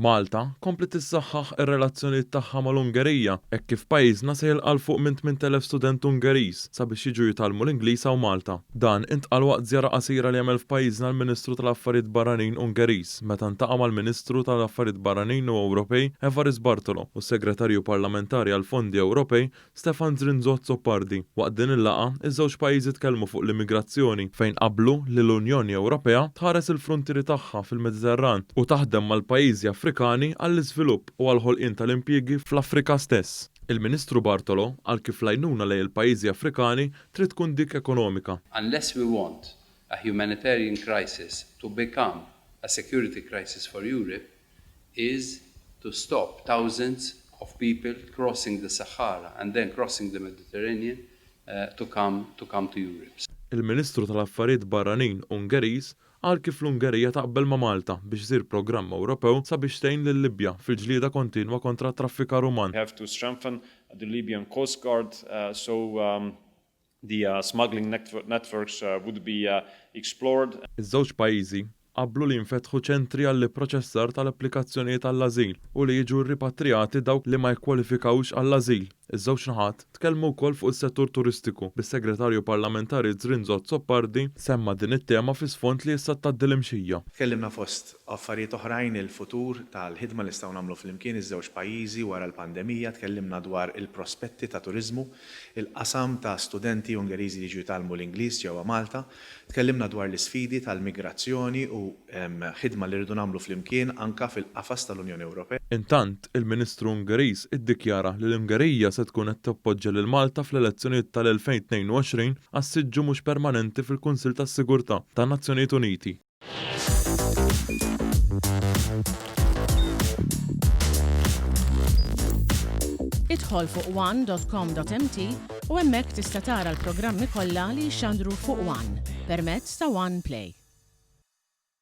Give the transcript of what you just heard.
Malta kompliet issaħħaħ ir-relazzjonijiet tagħha mal-Ungerija hekk kif pajjiżna se jilqa' 'l fuq minn 8,000 student Ungeriż sabiex jiġu jitgħallmu l-Ingliż hawn Malta. Dan intqal waqt żjara qasira li għamel f'pajjiżna l-Ministru tal-Affarijiet Barranin Ungeriż meta ntaqa' mal-Ministru tal-Affarijiet Barranin u Ewropej Evarist Bartolo u s-Segretarju Parlamentari għall-Fondi Ewropej Stefan Zrinzo Azzopardi. Waqt din il-laqgħa, iż-żewġ pajjiżi tkellmu fuq l-immigrazzjoni, fejn qablu li l-Unjoni Ewropea tħares il-fruntieri tagħha fil-Mediterran u taħdem mal-pajjiżi Afrikani għall-iżvilupp u għall-ħolqien tal-impjiegi fl-Afrika stess. Il-Ministru Bartolo qal kif l-għajnuna lejn il-pajjiżi Afrikani trid tkun dik ekonomika. Unless we want a humanitarian crisis to become a security crisis for Europe, is to stop thousands of people crossing the Sahara and then crossing the Mediterranean to come to come to Europe. Il-Ministru tal-Affarijiet Barranin Ungeriż qal kif l-Ungerija taqbel ma' Malta biex isir programm Ewropew sabiex tgħin lil-Libja fil-ġlieda kontinwa kontra t-traffikar uman. We have to strengthen the Libyan Coast Guard so the smuggling networks would be explored. Iż-żewġ pajjiżi qablu li jinfetħu ċentri għall-ipproċessar tal-applikazzjonijiet għall-ażil u li jiġu rripatrijati dawk li ma jikkwalifikawx għall-ażil. Iż-żewġ naħat tkellmu wkoll fuq is-settur turistiku, bis-Segretarju Parlamentari Zrinzo Azzopardi semma din it-tema fi sfond li issa tgħaddi l-imxija. Tkellimna fost affarijiet oħrajn il-futur tal-ħidma li nistgħu nagħmlu flimkien iż-żewġ pajjiżi wara l-pandemija, tkellimna dwar il-prospetti ta' turiżmu il-qasam ta' studenti Ungeriżi li jiġu jitgħallmu l-Ingliż ġewwa Malta. Tkellimna dwar l-isfidi tal-migrazzjoni u ħidma li rridu nagħmlu flimkien anke fil-qafas tal-Unjoni Ewropea. Intant, il-Ministru Ungeriż iddikjara li l-Ungerija se tkun qed tappoġġja lil Malta fl-elezzjonijiet tal-2022 għas-siġġu mhux permanenti fil-Kunsill tas-Sigurtà tan-Nazzjonijiet Uniti. Idħol fuq one.com.mt u hemmhekk tista' tara l-programmi kollha li jixxandru fuq One permezz ta' One Play.